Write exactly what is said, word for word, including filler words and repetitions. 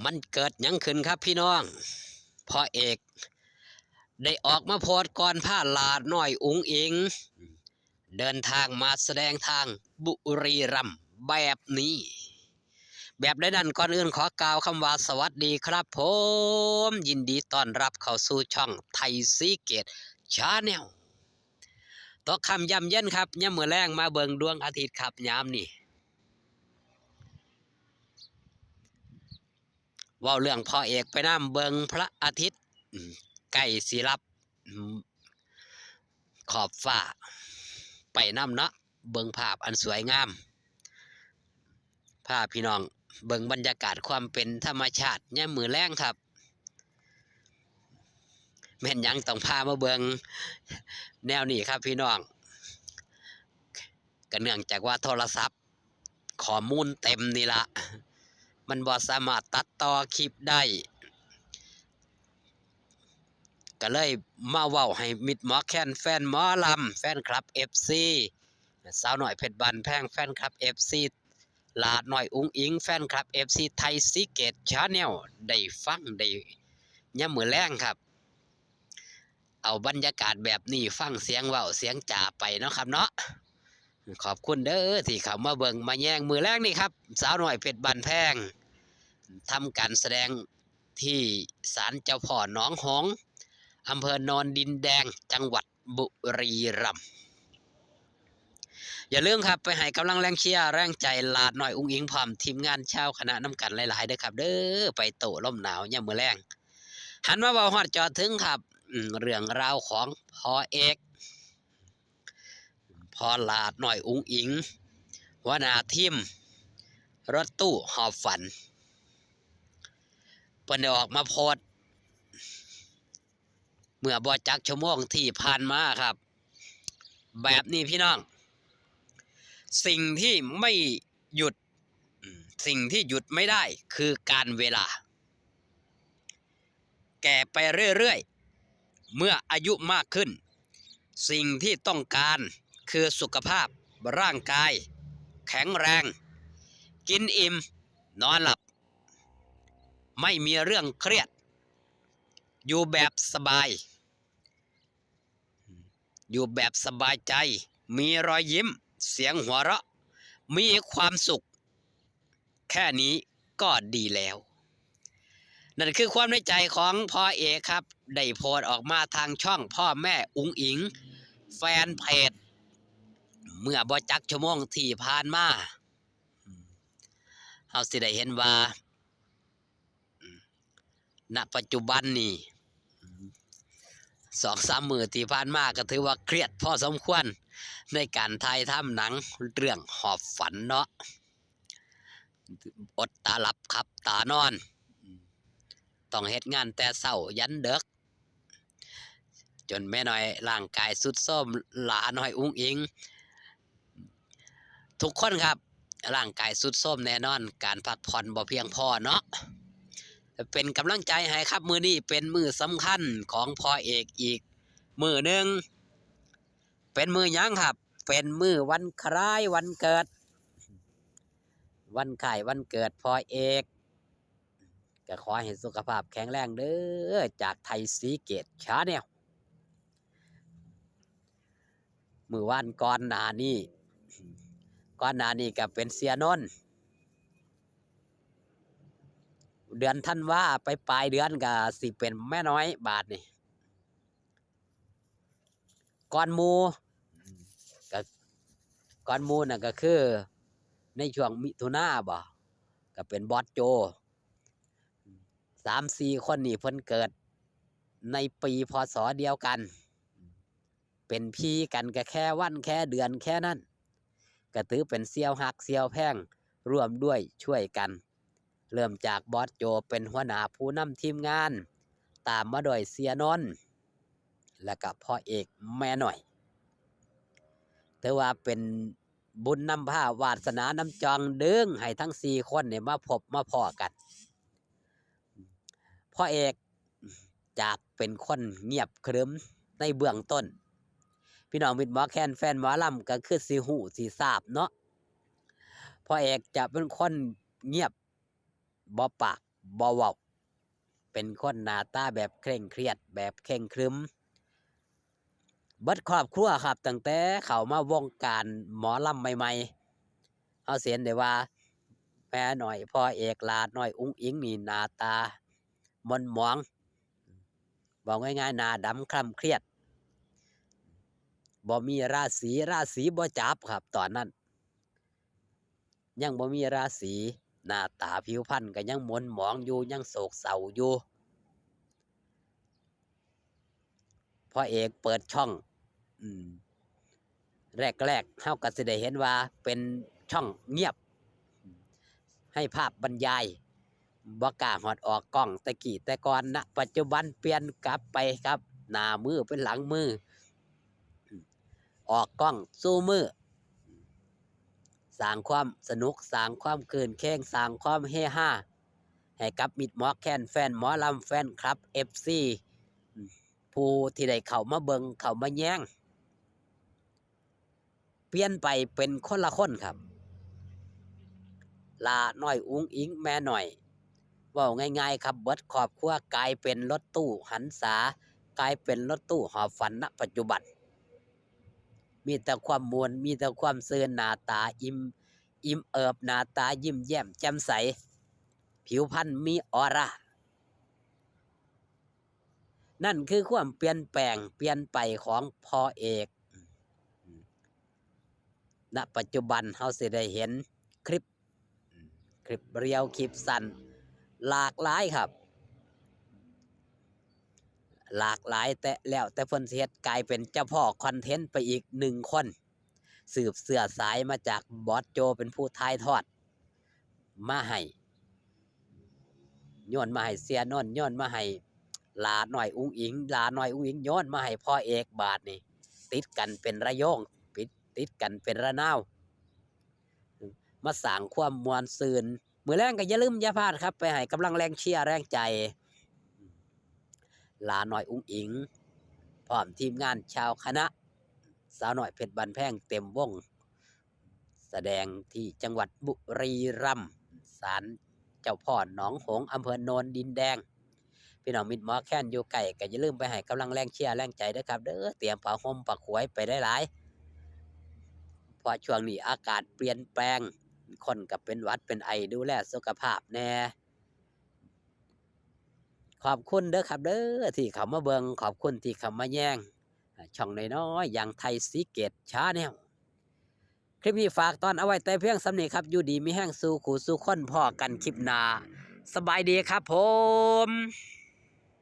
มันเกิดหยังขึ้นครับพี่น้อง พ่อเอกได้ออกมาโพสต์ก่อนพาหลาน้อยอุ๋งอิ๋ง เดินทางมาแสดงทางบุรีรัมย์แบบนี้ แบบใดนั้นก่อนอื่นขอกล่าวคำว่าสวัสดีครับผม ยินดีต้อนรับเข้าสู่ช่องไทยซีเกตชาแนล ตกค่ำย่ำเย็นครับ ยามมื้อแลงมาเบิ่งดวงอาทิตย์ครับ ยามนี้ เว้าเรื่องพ่อเอกไปนำ เบิ่งพระอาทิตย์ อืม ใกล้สิลับ อืม ขอบฟ้า ไปนำเนาะ เบิ่งภาพอันสวยงาม พาพี่น้องเบิ่งบรรยากาศความเป็นธรรมชาติยามมื้อแลงครับ แม่นหยังต้องพามาเบิ่งแนวนี้ครับพี่น้อง ก็เนื่องจากว่าโทรศัพท์ข้อมูลเต็มนี่ละ มันบ่สามารถตัดต่อคลิปได้ ก็เลยมาเว้าให้มิตรหมอแคน แฟนหมอลำ แฟนคลับ เอฟซี สาวน้อยเพชรบ้านแพง แฟนคลับ เอฟซี หลาน้อยอุ๋งอิ๋ง แฟนคลับ เอฟซี ไทยซีเกตชาแนล ได้ฟังได้ยามมื้อแลงครับ เอาบรรยากาศแบบนี้ฟังเสียงเว้าเสียงจาไปเนาะครับเนาะ ขอบคุณเด้อที่เข้ามาเบิ่งมาแยงมื้อแลงนี่ครับ สาวน้อยเพชรบ้านแพง ทำการแสดงที่ศาลเจ้าพ่อหนองหงส์ อำเภอโนนดินแดง จังหวัดบุรีรัมย์ อย่าลืมครับ ไปให้กำลังแรงเชียร์แรงใจหลาน้อยอุ๋งอิ๋งพร้อมทีมงานชาวคณะนำกันหลายๆเด้อครับ เด้อ ไปโต้ลมหนาวยามมื้อแลง หันมาเว้าฮอดเจาะถึงครับ อืม เรื่องราวของพ่อเอก พ่อหลาน้อยอุ๋งอิ๋ง หัวหน้าทีมรถตู้หอบฝัน เพิ่นได้ออกมาโพสต์ เมื่อบ่จักชั่วโมงที่ผ่านมาครับ แบบนี้พี่น้อง สิ่งที่ไม่หยุด อืม สิ่งที่หยุดไม่ได้คือการเวลา แก่ไปเรื่อยๆ เมื่ออายุมากขึ้น สิ่งที่ต้องการคือสุขภาพร่างกายแข็งแรง กินอิ่ม นอนหลับ ไม่มีเรื่องเครียด อยู่แบบสบาย อยู่แบบสบายใจ มีรอยยิ้ม เสียงหัวเราะ มีความสุข แค่นี้ก็ดีแล้ว นั่นคือความในใจของพ่อเอกครับ ได้โพสต์ออกมาทางช่องพ่อแม่อุ๋งอิ๋ง แฟนเพจ เมื่อบ่จักชั่วโมงที่ผ่านมา เฮาสิได้เห็นว่า ณ ปัจจุบันนี่ สองสามมื้อที่ผ่านมาก็ถือว่าเครียดพอสมควร ในการถ่ายทำหนังเรื่องหอบฝันเนาะ อดตาหลับขับตานอน ต้องเฮ็ดงานแต่เช้ายันดึก จนแม่น้อยร่างกายทรุดโทรม หลาน้อยอุ๋งอิ๋ง ทุกคนครับ ร่างกายทรุดโทรมแน่นอน การพักผ่อนบ่เพียงพอเนาะ เป็นกำลังใจให้ครับ มื้อนี้เป็นมื้อสำคัญของพ่อเอกอีกมื้อหนึ่ง เป็นมื้อหยังครับ เป็นมื้อวันคล้ายวันเกิด วันคล้ายวันเกิดพ่อเอก ก็ขอให้สุขภาพแข็งแรงเด้อ จากไทยศรีเกตชาแนล มื้อวานก่อนหน้านี้ ก่อนหน้านี้ก็เป็นเสียนนท์ เดือนธันวาไปปลายเดือนก็สิเป็นแม่น้อยบาดนี่ ก่อนหมู่ ก็ ก่อนหมู่นั่นก็คือ ในช่วงมิถุนาบ่ ก็เป็นบอสโจ สามสี่คนนี่เพิ่นเกิดในปี พ.ศ. เดียวกัน เป็นพี่กันก็แค่วันแค่เดือนแค่นั้น ก็ถือเป็นเสี่ยวฮักเสี่ยวแพง ร่วมด้วยช่วยกัน เริ่มจากบอสโจเป็นหัวหน้าผู้นำทีมงาน ตามมาด้วยเสียนนท์ แล้วก็พ่อเอกแม่น้อย ถือว่าเป็นบุญนำพาวาสนานำจองดึงให้ทั้งสี่คนนี่มาพบมาพ้อกัน พ่อเอกจากเป็นคนเงียบขรึมในเบื้องต้น พี่น้องมิตรหมอแคน แฟนหมอลำก็คือสิฮู้สิทราบเนาะ พ่อเอกจะเป็นคนเงียบ บ่ปาก บ่เว้า เป็นคนหน้าตาแบบเคร่งเครียด แบบเคร่งครึม เบิดครอบครัวครับ ตั้งแต่เข้ามาวงการหมอลำใหม่ๆ เฮาสิเห็นได้ว่า แม่น้อยพ่อเอก หล้าน้อยอุ๋งอิ๋งนี่หน้าตาหม่นหมอง เว้าง่ายๆ หน้าดำคล้ำเครียด บ่มีราศี ราศีบ่จับครับ ตอนนั้น ยังบ่มีราศี หน้าตาผิวพรรณก็ยังหม่นหมองอยู่ ยังโศกเศร้าอยู่ พ่อเอกเปิดช่อง อืม แรกๆ เฮาก็สิได้เห็นว่าเป็นช่องเงียบ ให้ภาพบรรยาย บ่กล้าฮอดออกกล้องแต่กี้แต่ก่อนนะ ปัจจุบันเปลี่ยนกลับไปครับ หน้ามือเป็นหลังมือ ออกกล้องสู่มือ สร้างความสนุก สร้างความครื้นเครง สร้างความเฮฮา ให้กับมิตรหมอแคน แฟนหมอลำ แฟนคลับ เอฟซี ผู้ที่ได้เข้ามาเบิ่ง เข้ามาแยง เปลี่ยนไปเป็นคนละคนครับ หล้าน้อยอุ๋งอิ๋ง แม่น้อย เว้าง่ายๆ ครับ เบิดครอบครัวกลายเป็นรถตู้หันษา กลายเป็นรถตู้หอบฝัน ณ ปัจจุบัน มีแต่ความม่วน มีแต่ความซื่น หน้าตาอิ่ม อิ่มเอิบ หน้าตายิ้มแย้มแจ่มใส ผิวพรรณมีออร่า นั่นคือความเปลี่ยนแปลง เปลี่ยนไปของพ่อเอก ณ ปัจจุบันเฮาสิได้เห็นคลิป คลิปเรียว คลิปสั้น หลากหลายครับ หลากหลาย แต่แล้วแต่เพิ่นสิเฮ็ด กลายเป็นเจ้าพ่อคอนเทนต์ไปอีกหนึ่งคน สืบเชื้อสายมาจากบอสโจเป็นผู้ถ่ายทอดมาให้ โยนมาให้เสี่ยนนท์ โยนมาให้หล้าน้อยอุ๋งอิ๋ง หล้าน้อยอุ๋งอิ๋ง โยนมาให้พ่อเอก บาดนี่ ติดกันเป็นระโยง ติด ติดกันเป็นระนาว มาสร้างความม่วนซื่น มื้อแลงก็อย่าลืมอย่าพลาดครับ ไปให้กำลังแรงเชียร์แรงใจ หล้าน้อยอุ๋งอิ๋ง พร้อมทีมงานชาวคณะ สาวน้อยเพชรบ้านแพงเต็มวง แสดงที่จังหวัดบุรีรัมย์ ศาลเจ้าพ่อหนองหงส์ อำเภอโนนดินแดง พี่น้องมิตรหมอแคนอยู่ใกล้ก็อย่าลืมไปให้กำลังแรงเชียร์แรงใจเด้อครับเด้อ เตรียมผ้าห่มผ้าขวยไปหลายๆ เพราะช่วงนี้อากาศเปลี่ยนแปลง คนก็เป็นหวัดเป็นไอ ดูแลสุขภาพแหน่ ขอบคุณเด้อครับเด้อ ที่เข้ามาเบิ่ง ขอบคุณที่เข้ามาแยง ช่องน้อยๆ อย่างไทยซีเกตชาแนล คลิปนี้ฝากตอนเอาไว้แต่เพียงส่ำนี้ครับ อยู่ดีมีแฮงสู่คู่สู่คน พ้อกันคลิปหน้า สบายดีครับผม